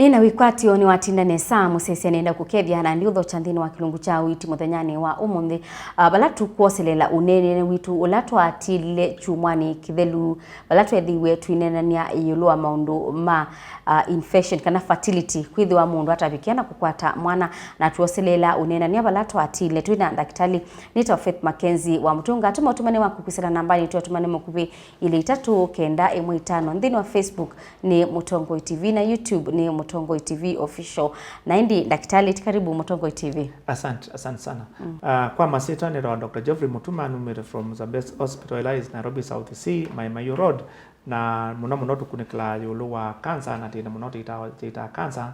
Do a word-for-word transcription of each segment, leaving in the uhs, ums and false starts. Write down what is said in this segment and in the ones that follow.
Nĩ na wĩkwatyo nĩwatinda nesa, mũsyaĩĩsya nĩenda kũkethya na ndiũthokya nthĩnĩ wa kĩlungu kya ũiiti mũthenyanĩ wa ũmũnthĩ, ah, vala tũkwoseleela ũneeneene witũ ũla twaatĩĩlile kyumwanĩ kĩthelu, vala tweethĩiwe tũineenany'a ĩũlũ wa maũndũ ma, ah, infection kana fertility, kwĩthĩwa mũndũ atavikĩa na kũkwata mwana, na twoseleela ũneenany'a vala twaatĩĩlile twĩ na ndakĩtalĩ nĩtawa Faith Mackenzie wa Mũtũnga. Tũma ũtũmani waku kwĩsĩla nambanĩ twatũmane makuvĩ ilĩ itatũ kenda ĩmwe itano. Nthĩnĩ wa Facebook nĩ Mũtongoi T V na YouTube nĩ Mũtongoi T V Official. Na ĩndĩ ndakĩtalĩ, ti karibu Mũtongoi T V. Asante, asante sana. Mm. Ah, kwa masyĩtwa nĩtawa Doctor Geoffrey Mutuma, numĩte from the best hospital ila is Nairobi South C, Mai Mahiu Road, na mũno mũno tũkunĩkĩlaa ĩũlũ wa cancer, na tĩna mũno tĩitaa, tĩitaa cancer,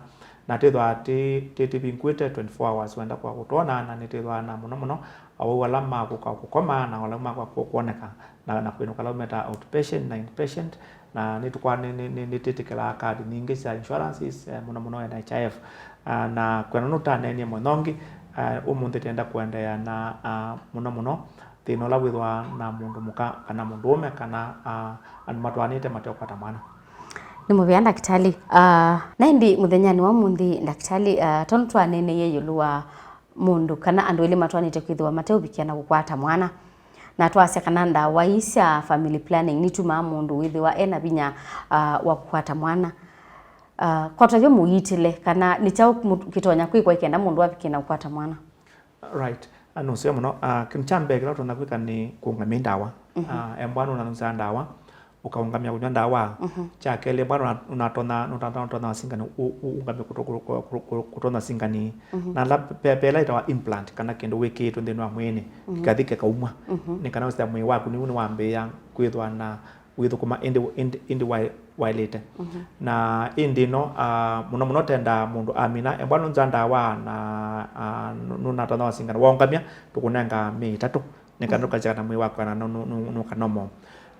na twĩthwaa tĩ, tĩ, tĩvingũĩte twenty-four hours wenda kwa kũtwona, na nĩtwĩthwaa na mũno mũno awau ala ma kũka kũkoma na ala ma kwa kũ-, kwoneka, na, na kwĩnũka ala metaa outpatient na inpatient, na nĩtũkwaa nĩ, nĩ, nĩ, nĩtĩtĩkĩlaa kadi nyingĩ sya insurances, eh, mũno mũno N H I F. Ah, na kwenda nũtaneenie mũno ũngĩ, ah, ũmũnthĩ tenda kũendeea na, ah, mũno mũno thĩna ũla wĩthĩwa na mũndũ mũka kana mũndũũme kana, ah, andũ matwaanĩte mateũkwata mwana. Nĩ mũvea ndakĩtalĩ. Ah, na ĩndĩ mũthenyanĩ wa ũmũnthĩ ndakĩtalĩ, ah, tondũ twaneeneie ĩũlũ wa mũndũ kana andũ elĩ matwaanĩte kwĩthĩwa mateũvikĩa na kũkwata mwana, na twasya kana ndawa ii sya family planning nitumaa mũndũ wĩthĩwa e na vinya, ah, wa kũkwata mwana. Ah, kwa tavyo mũiitĩle kana nĩ kyaũ mũ-, kĩtonya kwĩkwa ĩkenda mũndũ avikĩe na kũkwata mwana? Right. Ah, nũseo mũno. Ah, kĩndũ kya mbee kĩla ũtonya kwĩka nĩ kũũngamya ndawa. Mhm. Ah, embwa nũnanũsaa ndawa, ũkaũngamya kũnywa ndawa. Mhm. Kya kelĩ, embwa nũna-, nũnatonya, nũtatonya, nũtonya singani, ũ-, ũ-, ũũngamya kũto-, kũ-, kũ-, kũ-, kũtonya singani. Mhm. Na la pe-, pela ĩtawa implant, kana kĩndũ wĩkĩĩtwe nthĩnĩ wa mwĩĩnĩ, mhm, kĩkathi kĩkaumwa. Mhm. Nĩ kana ũsya mwĩĩ waku nĩu nĩwambĩĩa kwĩthwa na wĩthũkũma ĩndĩ, ĩndĩ, ĩndĩ waĩ-, waĩlĩte. Mhm. Na ĩndĩ ĩno, ah, mũno mũno tendaa mũndũ amina, embwa nũnza ndawa na, ah, nũ-, nũnatonya wasingana, waũngamya, tũkũnenga myei ĩtatũ, nĩ kana, mhm, ũkasya kana mwĩĩ waku kana nũ-, nũ-, nũ-, nũka normal.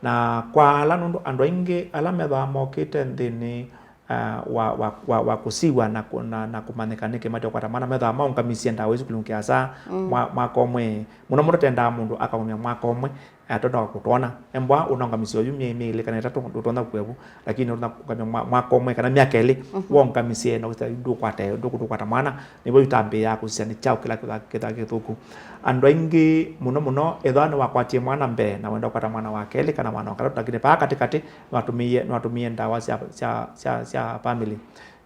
Na kwa ala, nũndũ andũ aingĩ ala methĩawa mokĩte nthĩnĩ, ah, wa, wa, wa, wa kũsiw'a na kũ-, na, na kũmanyĩka nĩkĩ mateũkwata mwana, methĩawa maũngamisye ndawa isu kĩlungu kĩasa, mm, mwa-, mwaka ũmwe. Mũno mũno tendaa mũndũ akaũngamya mwaka ũmwe, eh, atonya kũtwona. Embwa ũnaũngamisya oyu myei mĩlĩ kana ĩtatũ, ndũtonya kũkua vu, lakini ũtonya kũũngamya mwa-, mwaka ũmwe kana myaka ĩlĩ, mhm, waũngamisye na ũsya ndũkwata, ndũkũ-, ndũkwata mwana, nĩvo yu tambĩĩaa kũsisya nĩ kyaũ kĩla kĩtha-, kĩtha kĩthũku. Andũ aingĩ mũno mũno, ethĩwa nĩwakwatie mwana mbee na wenda kũkwata mwana wa kelĩ kana mwana wa katatũ, lakini paa katĩkatĩ nĩwatũmĩie, nĩwatũmĩie ndawa sya, sya, sya, sya family.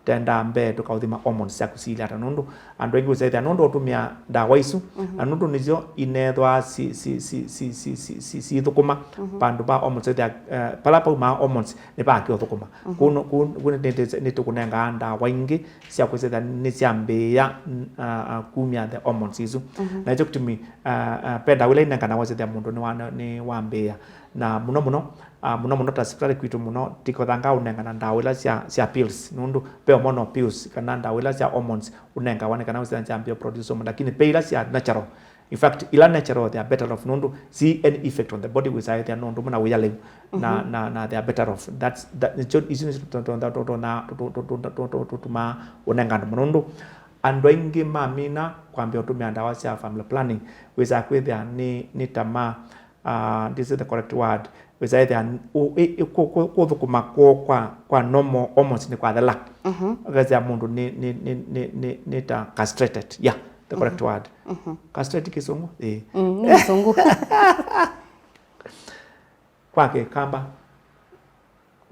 Tendaa mbee tũkaũthima hormones syaku siilye ata, nũndũ andũ aingĩ ũsethĩa nũndũ ũtũmĩa ndawa isu, mhm, na nũndũ nĩsyo inethwaa si, si, si, si, si, si, si, siithũkũma, mhm, vandũ va hormones, ũsethĩa, eh, pala paumaa hormones nĩ vakĩ ũthũkũma. Mhm. Kũu nũ-, kũu, kũu nĩ, nĩ, nĩtũkũnengaa ndawa ingĩ sya kwĩsethĩa nĩsyambĩĩa, n-, a, a, kumya the hormones isu. Mhm. Na nĩkyo kĩtumi, a, a, ve ndawa ila inenganagwa ũsethĩa mũndũ nĩwa-, nĩwambĩĩa. Na mũno mũno, ah, mũno mũno ta sivitalĩ kwitũ mũno, tikothanga ũnengana ndawa ila sya, sya pills, nũndũ ve hormonal pills kana ndawa ila sya hormones ũnengawa nĩ kana ũsya syambĩe produce hormone, lakini ve ila sya natural. In fact, ila natural, they are better off, nũndũ si any effect on the body, wĩsaĩthĩa nũndũ mũna wĩya lĩu, na, mhm, na, na they are better off. That's, that, nĩkyo, isu nĩsyo tũ-, tũ-, tũ-, tũ-, tũ-, tũ-, tũ-, tũ-, tũ-, tũtumaa ũnenga andũ mũno, nũndũ andũ aingĩ mamina kwambĩa ũtũmĩa ndawa sya family planning, wĩsaa kwĩthĩa nĩ, nĩ tamaa, ah, this is the correct word, wĩsaa ĩthĩa ũ-, ĩ-, ĩ-, kũ-, kũ-, kũthũkũma kwoo kwa, kwa normal hormones nĩ kwathela. Mhm. Ũkethĩa mũndũ nĩ, nĩ, nĩ, nĩ, nĩ, nĩ ta castrated. Yeah, the correct, mhm, word. Mhm. Castrate kĩsũngũ? Ĩĩ. Mm, nĩ kĩsũngũ. Kwa Kĩkamba,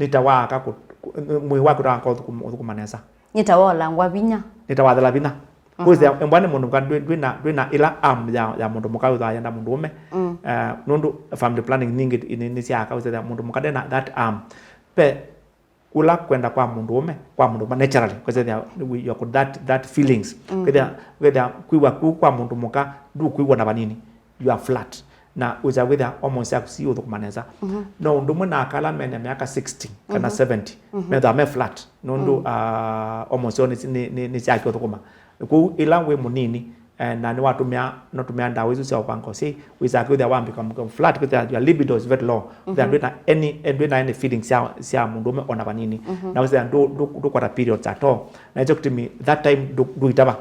nĩ ta waaka kũ-, kũ-, mwĩĩ waku ũtaanga ũthũkũma, ũthũkũma nesa. Nĩ ta wolangwa vinya. Nĩ ta wathela vinya. Mhm. Kwĩsĩa embwa nĩ mũndũ mũka ndwĩ, ndwĩ na, ndwĩ na ĩla arm ya, ya mũndũ mũka wĩthĩawa yenda mũndũũme. Mm. Eh, nũndũ family planning nyingĩ nĩ, nĩ syaaka ũsethĩa mũndũ mũka ndena that arm. Ve kũla kwenda kwa mũndũũme, kwa mũndũ mũka naturally, kwĩsethĩa you got that, that feelings. Mm. Kwĩthĩa, kwĩthĩa kwĩw'a kũu kwa mũndũ mũka, ndũkwĩw'a na vanini. You are flat. Na wĩsa kwĩthĩa hormones syaku siũthũkũma nesa. Mhm. No ũndũ ũmwe na aka ala mena myaka sixty kana, mhm, seventy, mhm, methĩawa me flat. Nũndũ, mm, ah, hormones syoo nĩ, nĩ, nĩ, nĩsyaki ũthũkũma. Kwoou ĩla wĩ mũnini, eh, na nĩwatũmĩa, nũtũmĩa ndawa isu sya ũvanga ũsyai, wĩsa kwĩthĩa wambĩka mũka flat, kwĩthĩa your libido is very low. Kwĩthĩa, mhm, ndwĩna any, ndwĩna any feelings sya, sya mũndũũme ona vanini. Mhm. Na wĩsa ndũ, ndũ, ndũkwata periods at all. Na nĩkyo kĩtumi that time ndũ, ndũitava.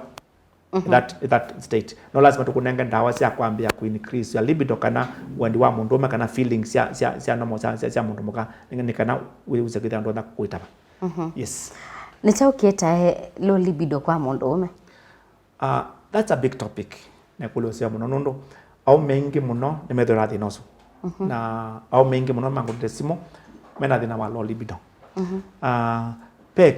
Mhm. That, that state. No lazima tũkũnenge ndawa sya kwambĩa ku increase your libido kana wendi wa mũndũũme kana feelings sya, sya, sya normal sya, sya, sya mũndũ mũka, nĩ, nĩ kana wĩw'ĩse kwĩthĩa ndwenda kũitava. Mhm. Yes. Nĩ kyaũ kĩetae low libido kwa mũndũũme? Uh, that's a big topic. Na ĩkũlyo nzeo mũno nũndũ aũme aingĩ mũno nĩmethĩwa na thĩna ũsu. Mhm. Na aũme aingĩ mũno mangũlĩte simũ mena thĩna wa low libido. Mhm. Uh, pe,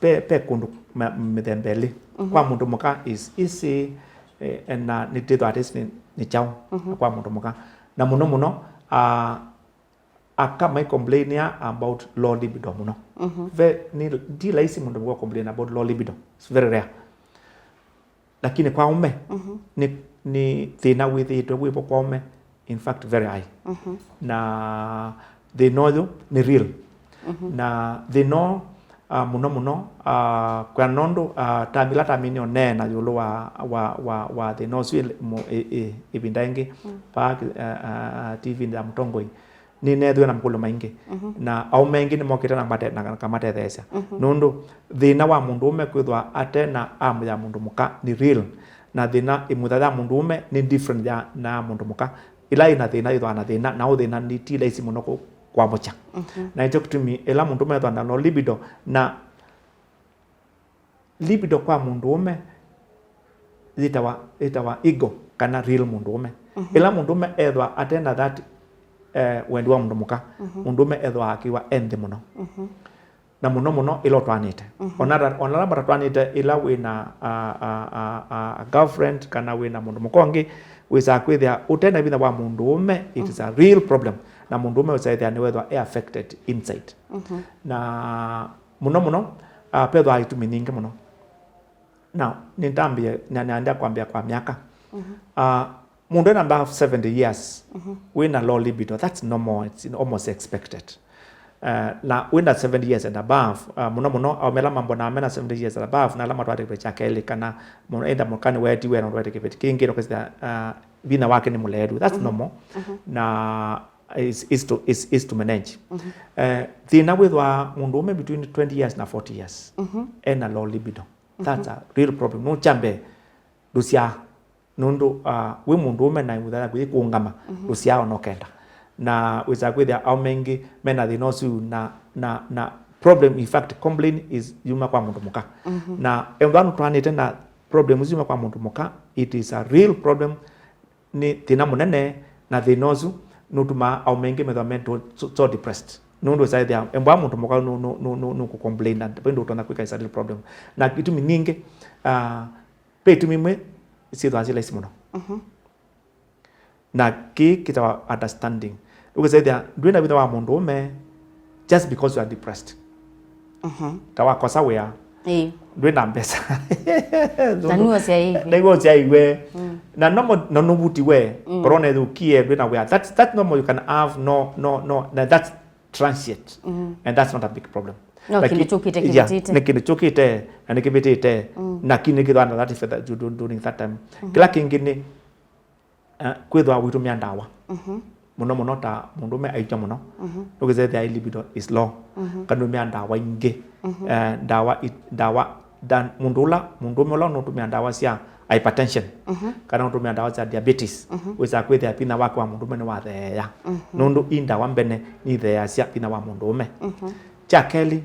pe, pe kũndũ ma- mĩthemba ĩlĩ. Mhm. Kwa mũndũ mũka is easy, eh, na nĩtĩthwa at least nĩ, nĩ kyaũ. Mhm. Kwa mũndũ mũka. Na mũno mũno, uh, aka mai complain about low libido mũno. Mhm. Ve, ni, ti laisi mũndũ mũka complain about low libido. It's very rare. Lakini kwa aũme, mhm, ni, ni thĩna wĩthĩĩtwe wĩvo kwa aũme, in fact, very high. Mhm. Na thĩna ũyũ nĩ real. Mhm. Na thĩna ũũ, ah, mũno mũno, ah, kwa nũndũ, ah, ta ĩla tamine ũneena ĩũlũ wa, wa, wa, wa thĩna ũsu ĩl- mũ- ĩ- ĩ- ĩvinda ĩngĩ, mm, vaa ki- ah, ah, ah, T V-inĩ ya Mũtongoi, nĩneethĩwe na makũlyo maingĩ. Mhm. Na aũme aingĩ nĩmokĩte na mate- na- na kamatetheesya. Mhm. Nũndũ thĩna wa mũndũũme kwĩthwa ate na arm ya mũndũ mũka nĩ real, na thĩna ĩmutha ya mũndũũme nĩ different ya na ya mũndũ mũka. Ĩla ĩna thĩna yĩthwaa na thĩna, na ũthĩna nĩ ti laisi mũno kũ- kwamũkya. Mhm. Na nĩkyo kĩtumi ĩla mũndũũme ethwa na low libido, na libido kwa mũndũũme yĩtawa, yĩtawa ego kana real mũndũũme. Mhm. Ĩla mũndũũme ethwa ate na that, eh, wendi wa mũndũ mũka, mhm, mũndũũme ethwa akĩwa e nthĩ mũno. Mhm. Na mũno mũno ĩla ũtwaanĩte. Mhm. Ona ta- ona ala matatwaanĩte, ĩla wĩ na a, a, a, a, a girlfriend kana wĩ na mũndũ mũka ũngĩ, wĩsaa kwĩthĩa ũte na vinya wa mũndũũme, it is a real problem. Na mũndũũme wĩsaa ĩthĩa nĩwethwa e affected inside. Mhm. Na mũno mũno, ah, pethwa itumi nyingĩ mũno. Na nĩntambie, na nĩandĩa kwambĩa kwa myaka. Mhm. Ah, mũndũ ena above seventy years, mhm, wĩna low libido, that's normal, it's almost expected. Uh, na wĩna seventy years and above, uh, mũno mũno aũme ala mambonaa mena seventy years and above, na ala matwate kĩveti kya kelĩ, kana mũno either mũka nĩweetiwe na ndwete kĩveti kĩngĩ, nokesitha, uh, vinya wake nĩ mũleetu, that's, mhm, normal. Mhm. Na is, is to, is, is to manage. Mhm. Eh, thĩna wĩthwa mũndũũme between twenty years na forty years, mhm, ena low libido. That's, mhm, a real problem. Nũkyambe ndũsyaa. Nũndũ, ah, wĩ mũndũũme na ĩmutha yaku yĩkũũngama, mhm, ndũsyaa ona ũkenda. Na wĩsaa kwĩthĩa aũme aingĩ mena thĩna ũsu na, na, na problem, in fact, complain is yuma kwa mũndũ mũka. Mhm. Na ethwa nũtwaanĩte na problem isu yuma kwa mũndũ mũka, it is a real problem. Nĩ thĩna mũnene, na thĩna ũsu nũtumaa aũme aingĩ methwa me tũ- so, so depressed. Nũndũ wĩsaa ĩthĩa embwa mũndũ mũka nũ- nũ- nũ- nũ- nũkũcomplain, na vai ndũtonya kwĩka, is a real problem. Na itumi nyingĩ, ah, ve itumi imwe syĩthwaa syĩ laisi mũno. Mhm. Na kĩĩ kĩtawa understanding. Ũkĩsaa ĩthĩa ndwĩ na vinya wa mũndũũme just because you are depressed. Mhm. Ta wakosa wĩa. Ĩĩ. Ndwĩ na mbesa. Na nĩwosyaĩiwe. Nĩwosyaĩiwe. Mm. Na normal, na nũvutiwe. Mm. Korona ĩthũkie, ndwĩ na wĩa. That's, that's normal, you can have no, no, no, na that's transient. Mm. And that's not a big problem. No, lakini kĩndũ kyũkĩte, yeah, kĩvĩtĩte. Nĩ kĩndũ kyũkĩte, na nĩ kĩvĩtĩte. Mm. Na kĩndũ kĩthwana that is that you do- during that time. Mhm. Kĩla kĩngĩ nĩ, eh, kwĩthwa wĩtũmĩa ndawa. Mhm. Mũno mũno ta mũndũũme aikw'a mũno. Mhm. Nũkĩsaa ĩthĩa libido is low. Mhm. Kana nũmĩa ndawa ingĩ. Mhm. Eh, ndawa i- ndawa, nda- mũndũ ũla, mũndũũme ũla ũnũtũmĩa ndawa sya hypertension, mhm, kana ũtũmĩa ndawa sya diabetes, mhm, wĩsaa kwĩthĩa vinya wake wa mũndũũme nĩwatheea. Mhm. Nũndũ i ndawa mbene nitheeasya vinya wa mũndũũme. Mhm. Kya kelĩ,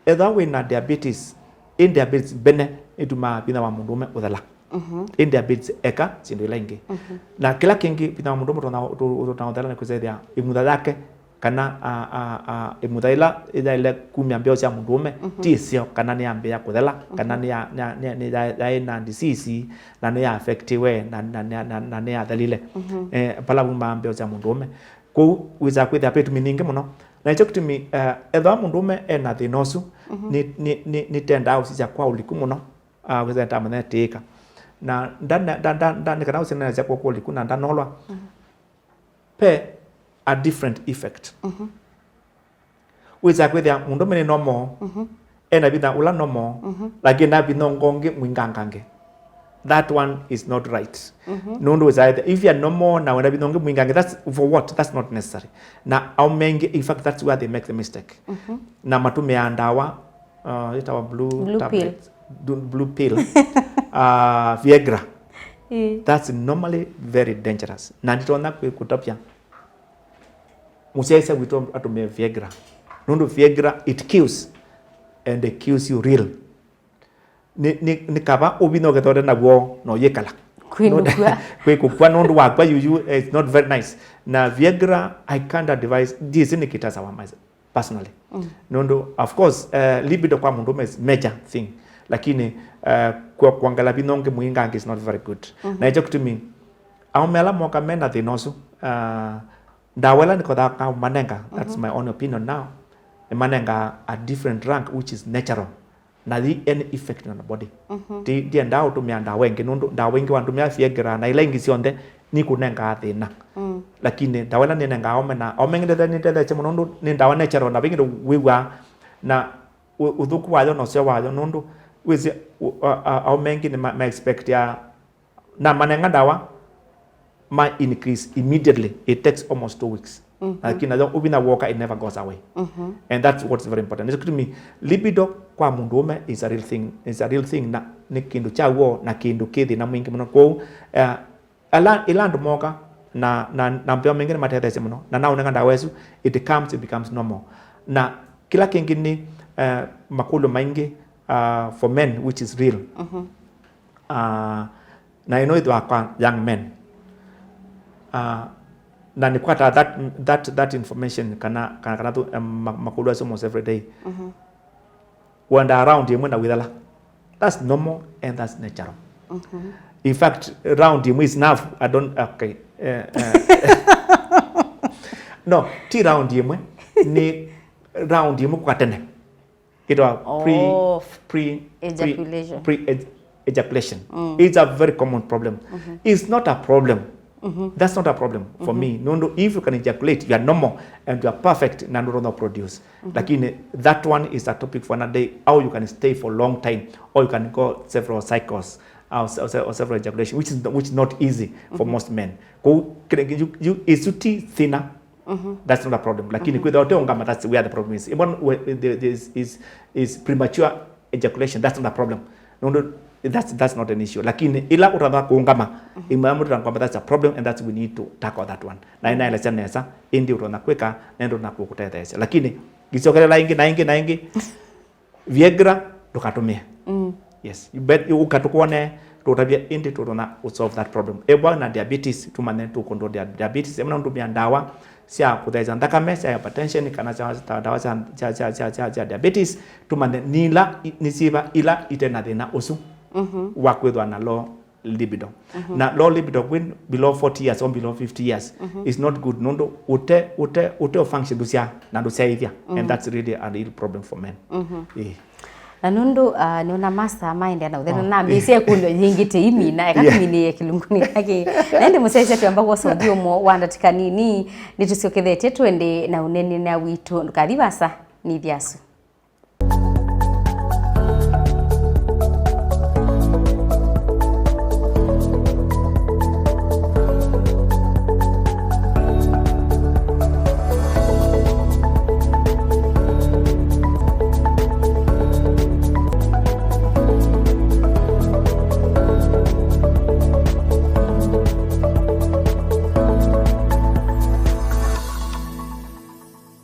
ethĩwa wĩ na diabetes, ĩ diabetes mbene ĩtumaa vinya wa mũndũũme ũthela. Mhm. Ĩ diabetes eka syĩndũ ila ingĩ. Mhm. Na kĩla kĩngĩ vinya wa mũndũũme ũtonya ũtonya ũthela nĩ kwĩsethĩa ĩmutha yake, kana, a, a, a, ĩmutha ĩla yaĩle kumya mbeo sya mũndũũme, mhm, ti ĩseo, kana nĩyambĩĩa kũthela, kana, mhm, nĩya- nĩya- nĩya- nĩya- yaĩ na disease, na nĩya affectiwe, na, na, na, na, na nĩyathelile. Mhm. Eh, vala vumaa mbeo sya mũndũũme. Kwoou wĩsaa kwĩthĩa ve itumi nyingĩ mũno. Na nĩkyo kĩtumi, eh, ethĩwa mũndũũme e na thĩna ũsu, mhm, nĩ, nĩ, nĩ, nĩtendaa ũsisya kwa ũliku mũno, ah, wĩsethĩa ndamũnetĩĩka. Na nda- nda- nda- nda- nĩ kana ũsinaenasya kw'oko kwa ũliku na ndanolwa. Mhm. Ve a different effect. Mhm. Wĩsaa kwĩthĩa mũndũũme nĩ normal, mhm, ena vinya ũla normal, mhm, lakini na vinya ũngĩ mwingangangĩ. That one is not right. Mhm. Nũndũ wĩsaa ĩthĩa, if you are normal na wĩna vinya ũngĩ mwingangĩ, that's for what? That's not necessary. Na aũme aingĩ, in fact, that's where they make the mistake. Mhm. Na matũmĩaa ndawa, uh, yĩtawa blue, blue pill, tablets, du- blue pill, uh, Viagra. Ĩĩ. That's normally very dangerous. Na nditonya kwĩ- kũtavya mũsyaĩĩsya witũ atũmĩe Viagra. Nũndũ Viagra, it kills and it kills you real. Nĩ, nĩ, nĩ kava ũvinya ũkethĩa ũte naw'o na ũyĩkala. Kwĩnũkw'a. Kwĩkũkw'a nũndũ wakw'a yuyu, it's not very nice. Na Viagra, I can't advise, ndiĩsĩ nĩkĩtasawa myself personally. Nũndũ, of course, uh, libido kwa mũndũũme is major thing. Lakini uh, kwa kuongela vinya ũngĩ mwingĩ is not very good. Na ĩkyo kĩtumi aũme ala moka mena thĩna ũsu, uh, ndawa ĩla nĩkothaa manenga, that's my own opinion now, nĩmanenga a different rank which is natural. Na yi any effect on the body. Ti, ndiendaa ũtũmĩa ndawa ĩngĩ, nũndũ ndawa ingĩ wandũmĩa Viagra na ila ingĩ syonthe nikũnengaa thĩna. Lakini ndawa ĩla nĩnengaa aũme, na aũme aingĩ nĩte-, nĩtetheesye mũno, nũndũ nĩ ndawa natural, na vingĩ wĩw'aa na ũ-, ũthũku wayo na ũseo wayo, nũndũ wĩsĩ, ũ-, a-, a-, aũme aingĩ nĩ ma, ma expect ya na manenga ndawa, ma increase immediately. It takes almost two weeks. Lakini nayo ũvinya woka, it never goes away. And that's what's very important. Nĩkyo kĩtumi libido kwa mũndũũme is a real thing, is a real thing, na nĩ kĩndũ kya w'o na kĩndũ kĩ thĩna mwingĩ mũno. Kwoou, eh, ala, ĩla andũ moka na, na, na mbeo maingĩ nĩmatetheesye mũno, na naũnenga ndawa ĩsu, it comes, it becomes normal. Na kĩla kĩngĩ nĩ, eh, makũlyo maingĩ, uh, for men, which is real. Uh, na ĩno ĩthwa kwa young men. Uh, na nĩkwata that, that, that information kana, kana, kana tu, um, ma-, makũlyo asu almost every day. Wenda round ĩmwe na wĩthala. That's normal and that's natural. In fact, round ĩmwe is enough. I don't, okay. Eh, eh. No, ti round ĩmwe. Nĩ round ĩmwe kwa tene. Ĩtawa pre, Oh, pre, pre, ejaculation. Pre ej-, ejaculation. It's a very common problem. It's not a problem. That's not a problem for me. Nũndũ if you can ejaculate, you are normal and you are perfect, na ndũtonya produce. Lakini that one is a topic for another day, how you can stay for a long time, or you can go several cycles, or, se-, or, se-, or several ejaculation, which is, which is not easy for most men. Kwoou, kĩla, you, you, ĩsu ti thĩna. That's not a problem. Lakini kwĩthĩwa ũteũngama, that's where the problem is. Even when the, the is, is, is premature ejaculation, that's not a problem. Nũndũ that's, that's not an issue. Lakini ĩla ũtonya kũũngama, ĩmwe mũndũ ũtonya kũũngama, that's a problem, and that's, we need to tackle that one. Na nĩnaelesya nesa, ĩndĩ ũtonya kwĩka, na ĩndĩ ũtonya kũkũtetheesya. Lakini, ngĩsyokelela ĩngĩ na ĩngĩ na ĩngĩ, Viagra ndũkatũmĩe. Yes. You bet, ũka tũkwone, tũtavye ĩndĩ tũtonya ũ solve that problem. Ethĩwa na diabetes, tũmanye tũ control dia-, diabetes. Ethĩwa ũndũmĩa ndawa sya kũtheesya nthakame, sya hypertension, kana sya, sya, ndawa sya, sya, sya, sya, sya, sya diabetes, tũmanye nĩ ila, i-, nĩ syĩva ila ite na thĩna ũsu wa kwĩthwa na low libido. Na low libido kwĩ below forty years or below fifty years is not good, nũndũ ũte, ũte, ũte function ndũsyaa na ndũsyaĩthya, and that's really a real problem for men. Eh. Na nũndũ, ah, nĩona masaa maendeea na ũthela, na nambĩĩsya ĩkũlyo yĩngĩ tĩimina, eka tũminĩe kĩlungunĩ kake. Na ĩndĩ mũsyaĩĩsya twĩamba kwosa ũthyũmũo wa ndatĩka nini, nĩtũsyokethetye twende na ũneenany'a witũ. Ndũkathi vaasa, nĩthi asu.